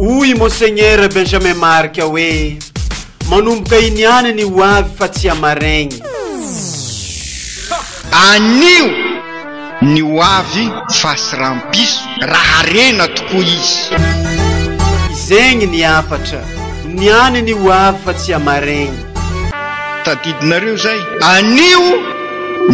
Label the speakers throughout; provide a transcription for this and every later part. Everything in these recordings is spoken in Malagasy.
Speaker 1: Hoy i Monseigneur Benjamin Marc hoe, Manomboka iny ihany ny ho avy fa tsy hamaregny.
Speaker 2: Anio ny ho avy fa sy rampiso raha harena tokoa izy.
Speaker 1: Zegny ny hafatra, niany ny ho avy fa tsy hamaregny.
Speaker 2: Tadidinareo zay? Anio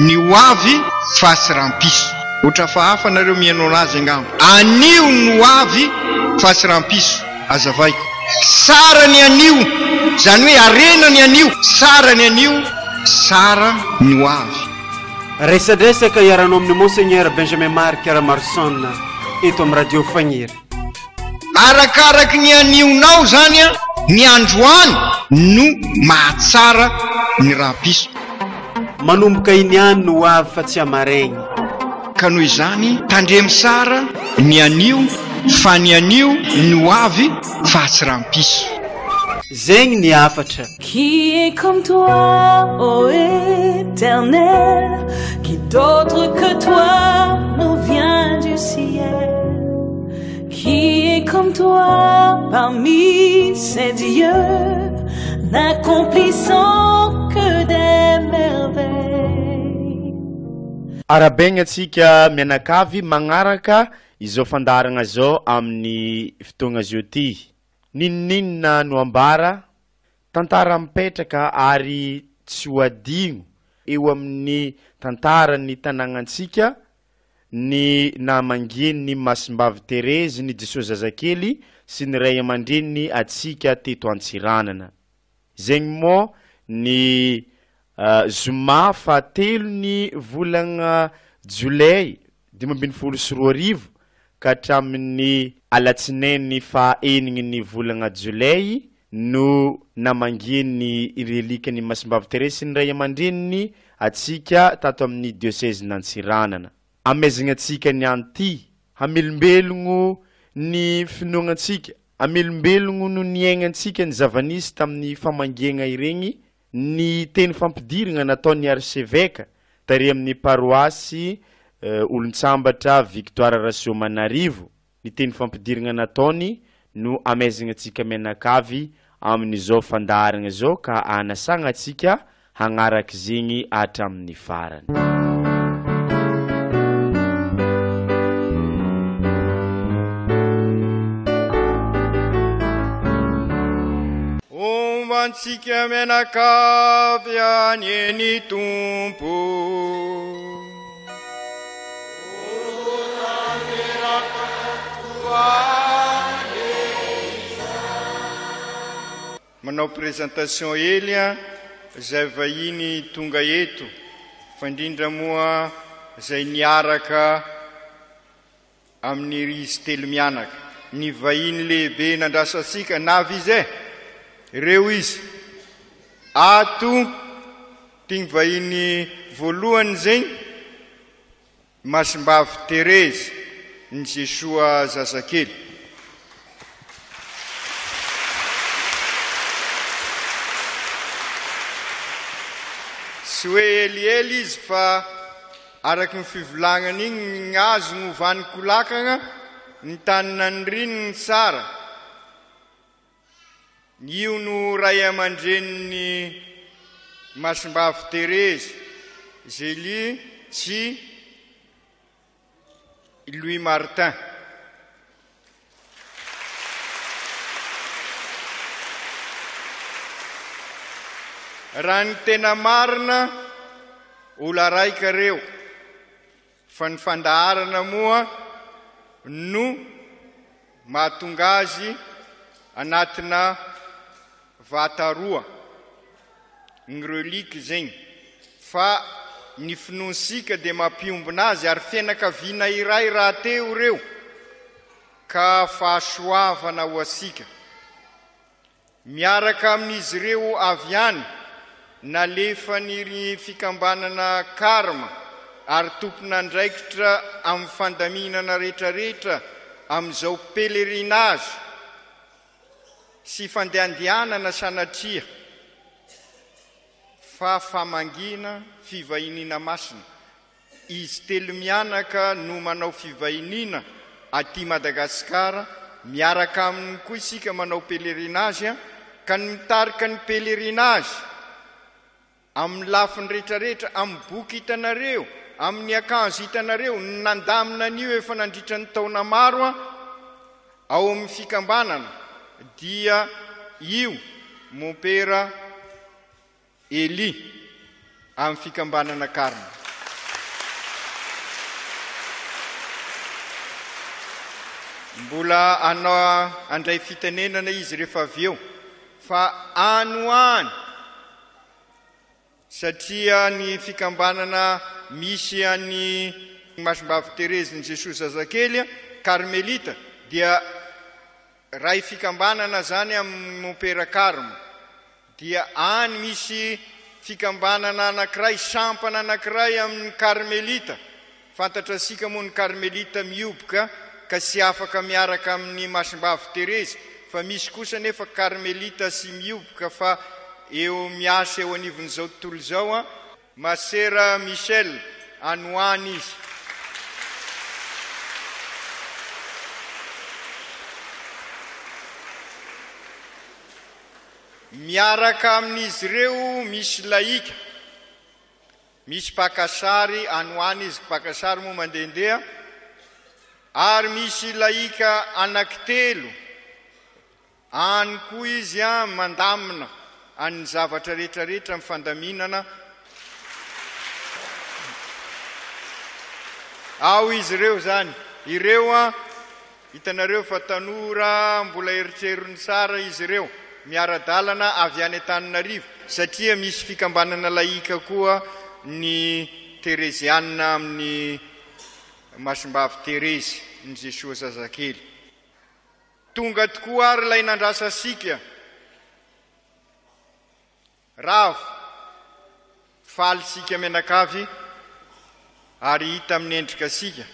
Speaker 2: ny ho avy fa sy rampiso. Ohatra hafahafa nareo mihaino anazy angamba. Anio ny ho avy fa tsy rampiso. Azavaiko. Tsara ny anio, izany hoe harena ny anio. Tsara ny anio, tsara ny ho avy.
Speaker 1: Resadresaka iarahanao amin'i Monseigneur Benjamin Marc Ramaroson eto amin'ny Radio Fagniry.
Speaker 2: Arakaraky ny anionao izany ny androany no mahatsara ny rahapiso.
Speaker 1: Manomboka iny ihany no ho avy fa tsy hamaregny.
Speaker 2: Ka noho izany tandremo tsara ny anio fa ny anio no ho avy fa tsy rahampiso.
Speaker 1: Zegny ny hafatra.
Speaker 3: Qui est comme toi, ô Éternel, qui d'autre que toi nous vient du ciel? Qui est comme toi parmi ces dieux, n'accomplissant que des merveilles?
Speaker 4: Arahabaigna antsika mianakavy magnaraka izao fandaharagna zao amin'ny fotoagna zao ty. N'inon'inona no ambara, tantara mipetraka ary tsy ho adigno eo amin'ny tantaran'ny tanagnantsika ny namangian'ny Masimbavy Terezy ny Jesoa Zazakely sy ny ray aman-dreniny atsika teto Antsiranana. Zegny moa ny zoma fahatelon'ny volagna jolay 2015 ka hatramin'ny alatsinainy faha enigny ny volagna jolay no namangian'ny relikan'i Masimbavy Terezy sy ny ray aman-dreniny atsika tato amin'ny diosezin'Antsiranana. Amezagna antsika ny anty, hamelombelogno ny finoagnantsika, hamelombelogno no niaignantsika ny zava-nisy tamin'ny famangiagna iregny, ny teny fampidiragna nataon'ny arseveka tary amin'ny paroasy Olontsambatra Victoire Rasoamanarivo. Ny teny fampidiragna nataony no amaizagna antsika mianakavy amin'izao fandaharagna izao ka anasagna antsika hagnaraky zegny hatramin'ny farany.
Speaker 2: Homba antsika mianakavy anie ny Tompo. Manao présentation hely izay vahiny tonga eto fa indrindra moa izay niaraka amin'ny izy telo mianaka. Ny vahiny lehibe nandrasantsika, navy izy e! Ireo izy. Ato Ity ny vahiny voalohany zegny, Masimbavy Thérèse, ny Jesoa zazakely. Tsy hoe eliely izy fa araky ny fivolagnany igny ny azy no vanon-ko lakagna, ny tany naniriny ny tsara. Io no ray aman-drenin'i Masimbavy Thérèse, Zélie sy Louis Martin. Raha ny tena marina, olo araika reo. Fa ny fandaharana moa no mahatonga azy anatina vata roa, ny relique zegny, fa ny finoantsika dia mampiombona azy ary fianakaviana iray rahateo ireo ka fahasoavana ho antsika. Miaraka amin'izy ireo avy any, nalefan'iry fikambanana Karma ary tompon'andraikitra amin'ny fandaminana rehetrarehetra amin'izao pèlerinage sy fandehandehanana sanatria fa famangiana fivahiniana masina Izy telo mianaka no manao fivahiniana aty Madagasikara Miaraka aminy koa isika manao pèlerinage ka ny mitarika ny pèlerinage amin'ny lafiny rehetrarehetra, amin'ny boky hitanareo, amin'ny akanjo hitanareo, ny nandamina an'io efa nandritra ny taona maro ao amin'ny fikambanana dia io Mompera Elie amin'ny fikambanana Carme. Mbola hanao handray fitenenana izy rehefa avy eo fa any ho any satria ny fikambanana misy an'i Masimbavy Terezin'i Jesoa Zazakely, Karmelita, dia Ray fikambanana zany amin'ny mompera Carme dia any misy fikambanana anakiray, sampana anakiray amin'ny Karmelita, fantatrasika moa ny Karmelita mioboka ka tsy afaka miaraka amin'ny Masimbavy Terezy fa misy kosa nefa Karmelita sy mioboka fa eo miasa eo anivon'izao tontolo izao an, Masera Michel, any ho any izy. Miaraka amin'izy ireo misy lahika, misy mpaka sary, any ho any izy, mpaka sary moa mandehandeha, ary misy lahika anankitelo. Any koa izy mandamina an'ny zavatra rehetra rehetra amin'ny fandaminana. Ao izy ireo izany. Ireo an, hitanareo fa tanora mbola eritreriny tsara izy ireo, miara-dalana avy any Antananarivo, satria misy fikambanana laïka koa ny Terezianina amin'ny Masimbavy Terezy, ny Jesoa zazakely. Tonga tokoa ary ilay nandrasantsika. Ravo, faly isika mianakavy ary hita amin'ny endrikasika.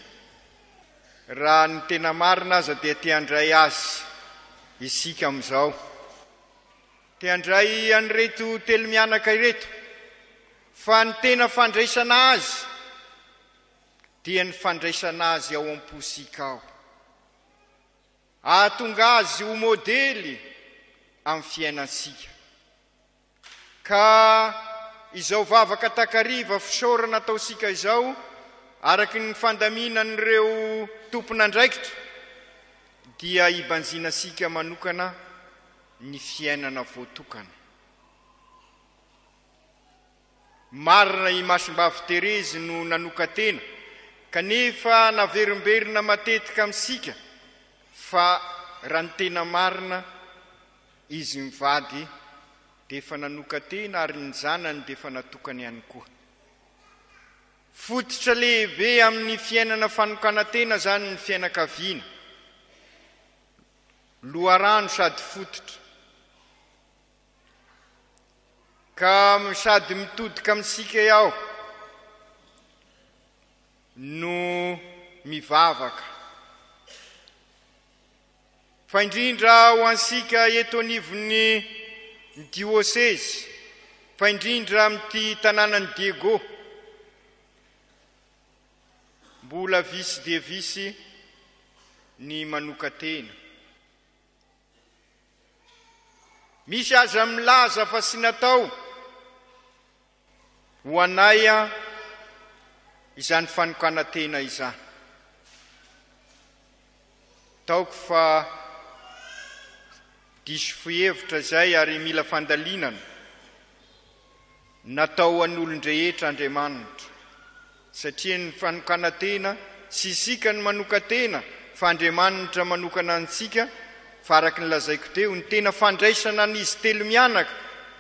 Speaker 2: Raha ny tena marina aza dia te handray azy isika amin'izao. Te handray an'ireto telo mianaka ireto. Fa ny tena fandraisana azy dia ny fandraisana azy ao am-posika ao. Hahatonga azy ho modely amin'ny fiainantsika. Ka izao vavaka takariva fisaorana ataontsika izao, araka ny fandaminan'ireo tompon'andraikitra, dia hibanjinantsika manokana ny fiainana voatokana. Marina i Masimbavy Terezy no nanokan-tena, kanefa naverimberina matetika amintsika fa raha ny tena marina, izy mivady dia efa nanokan-tena ary ny zanany dia efa natokany ihany koa. Fototra lehibe amin'ny fiainana fanokanan-tena izany ny fianakaviana, loharano sady fototra. Ka sady mitodika amintsika aho no mivavaka. Fa indrindra ho antsika eto anivon'ny diosezy, fa indrindra amin'ity tanànan'i Diego. Mbola visy dia visy ny manokan-tena. Misy aza milaza fa tsy natao ho anay izany fanokanan-tena izany. Taoko fa diso fihevitra izay ary mila fandalinana. Natao ho an'olon-drehetra Andriamanitra, satria ny fanokanan-tena, tsy isika no manokan-tena fa Andriamanitra manokana antsika, fa araka ny lazaiko teo, ny tena fandraisana an'izy telo mianaka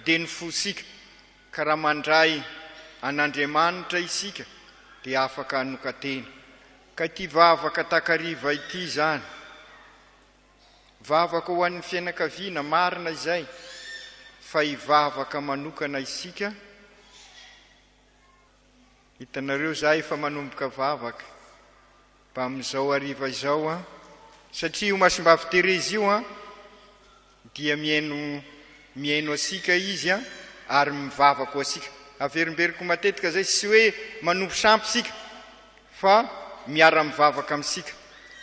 Speaker 2: dia ny fosika, ka raha mandray an'Andriamanitra isika dia afaka hanokan-tena. Ka ity vavaka takariva ity izany, Vavaka ho an'ny fianakaviana, marina izay, fa hivavaka manokana isika. Hitanareo za efa manomboka vavaka mba amin'izao hariva izao an, satria io Masimbavy Terezy io an, dia mihaino mihaino antsika izy an, ary mivavaka ho antsika. Averimberiko matetika izay, tsy hoe manompo sampy isika, fa miara-mivavaka amintsika.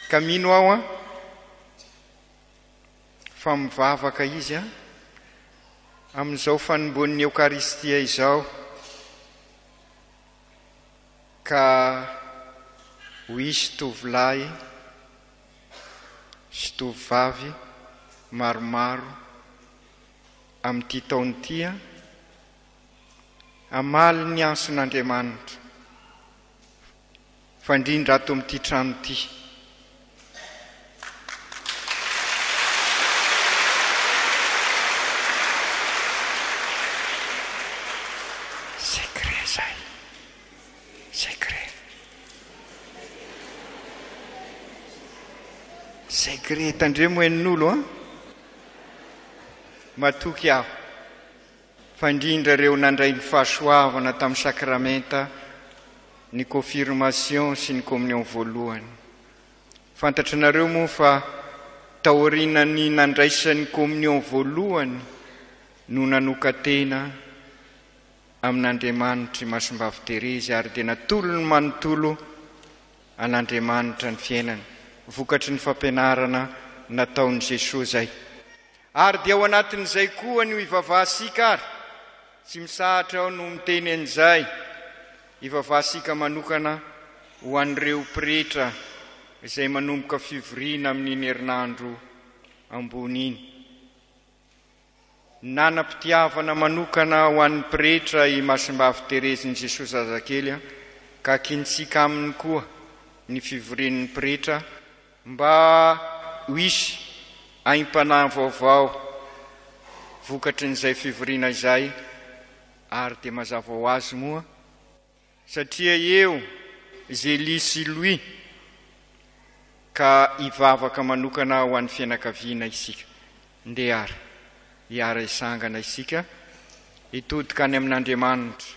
Speaker 2: Ka mino aho an. Fa mivavaka izy an, amin'izao fanomboan'ny Eokaristia izao, ka ho hisy tovolahy sy tovovavy maromaro amin'ity taona ity an, hamaly ny antson'Andriamanitra, fa indrindra ato amin'ity trano ity. Secret zay. Secret. Secret, tandremo henon'olo an. Matoky aho fa indrindra ireo nandray ny fahasoavana tamin'ny sakramenta ny confirmation sy ny communion voalohany. Fantatrinareo moa fa taorian'ny nandraisany communion voalohany no nanokan-tena amin'Andriamanitra i Masimbavy Terezy ary dia natolony manontolo an'Andriamanitra ny fiainany, vokatry ny fampianarana nataon'i Jesoa izay. Ary dia ao anatin'izay koa no ivavahasika ary, tsy misahatra aho no miteny an'izay, ivavahasika manokana ho an'ireo pretra izay manomboka fivoriana amin'iny herinandro ambony iny. Nanam-pitiavana manokana ho an'ny pretra i Masimbavy Terezin'i Jesoa Zazakely ka akintsika aminy koa ny fivorian'ny pretra mba ho hisy aim-panahy vaovao vokatrin'izay fivoriana izay ary dia mazava ho azy moa Satria eo Zélie sy Louis ka hivavaka manokana ho an'ny fianakaviana isika. Ndeha ary hiara-hisangana isika hitodika any amin'Andriamanitra.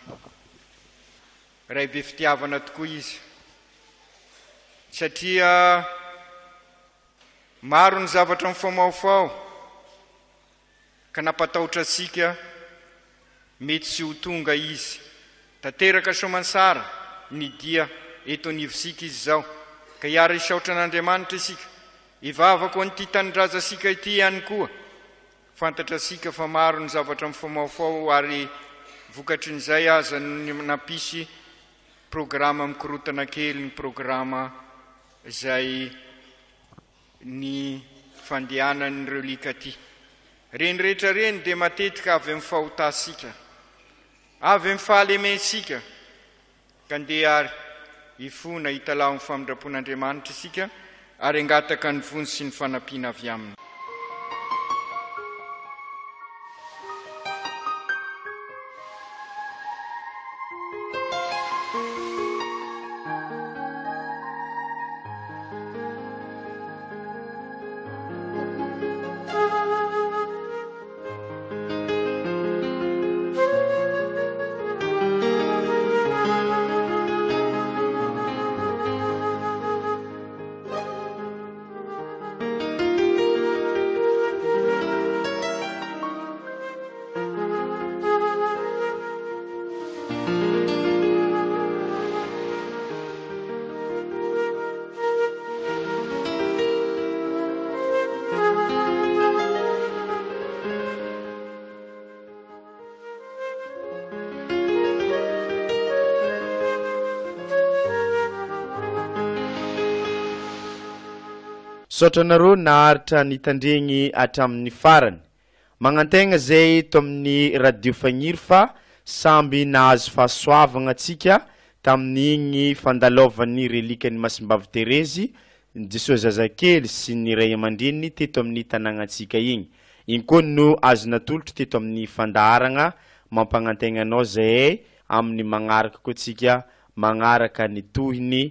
Speaker 2: Ray be fitiavana tokoa Izy satria maro ny zavatra mifamahofaho ka nampatahotra antsika mety tsy ho tonga izy. Tanteraka soamansara ny dia eto anivontsika izy izao ka hiara hisaotra an'Andriamanitra isika. Hivavaka ho an'ity tanindrazantsika ity ihany koa. Fantatrasika fa maro ny zavatra mifamahofaho ary vokatrin'izay aza no nampisy programa mikorotana kely ny programa izay ny fandehanan'ireo likaty. Ireny rehetra ireny dia matetika avy amin'ny fahotantsika, avy amin'ny fahalementsika. Ka ndeha àry hifona hitalaho ny famindram-pon'Andriamanitra isika ary hangataka ny vonjy sy ny fanampiana avy Aminy.
Speaker 4: Misaotra anareo naharitra nitandregny hatramin'ny farany. Magnantegna zay eto amin'ny Radio Fagniry fa samby nahazo fahasoavagna antsika tamin'igny fandalovan'ny relikan'i Masimbavy Terezy, ny Jesoa Zazakely sy ny ray aman-dreniny teto amin'ny tanàgnantsika igny. Igny koa no azo natolotro teto amin'ny fandaharagna mampagnantegna anao zahay amin'ny magnaraka koa tsika magnaraka ny tohiny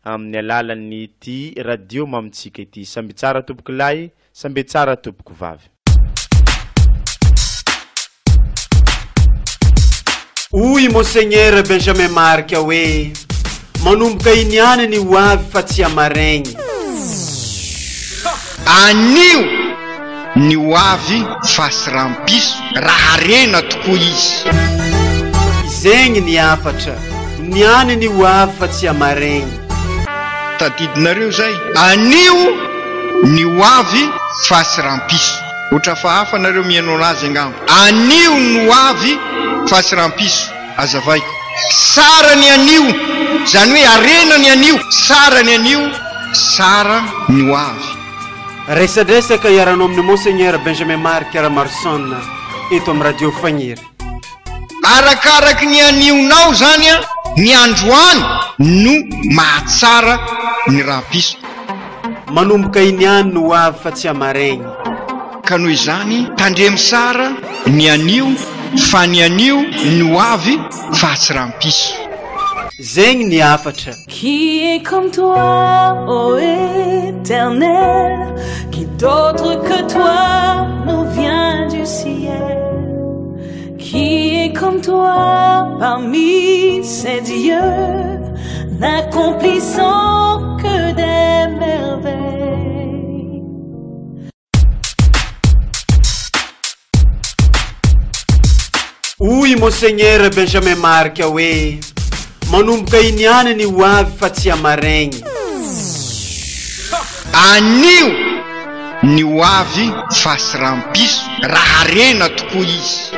Speaker 4: amin'ny alalan'ity radio mamintsika ity. Samby tsara tompoko lahy, samby tsara tompoko vavy.
Speaker 1: Hoy i Monseigneur Benjamin Marc hoe, Manomboka iny ihany ny ho avy fa tsy hamaregny.
Speaker 2: Anio ny ho avy fa sy rampiso raha harena tokoa izy.
Speaker 1: Zegny ny hafatra. Niany ny ho avy fa tsy hamaregny.
Speaker 2: Tadidinareo zay? Anio ny ho avy fa sy rampiso. Ohatra hafahafa nareo mihaino anazy angamba. Anio no ho avy fa tsy rahampiso. Azavaiko. Tsara ny anio, izany hoe harena ny anio. Tsara ny anio, tsara ny ho avy.
Speaker 1: Resadresaka iarahanao amin'i Monseigneur Benjamin Marc Ramaroson eto amin'ny Radio Fagniry.
Speaker 2: Arakaraky ny anionao izany ny androany no mahatsara ny rahampiso.
Speaker 1: Manomboka iny ihany no ho avy fa tsy hamaregny.
Speaker 2: Ka noho izany tandremo tsara ny anio fa ny anio no ho avy fa tsy rahampiso.
Speaker 1: Zegny ny hafatra.
Speaker 3: Qui est comme toi, ô Éternel, qui d'autre que toi nous vient du ciel? Qui est comme toi parmi ces dieux, n'accomplissant que des merveilles?
Speaker 1: Hoy Monseigneur Benjamin Marc hoe, Manomboka iny ihany ny ho avy fa tsy hamaregny.
Speaker 2: Anio ny ho avy fa sy rampiso raha harena tokoa izy.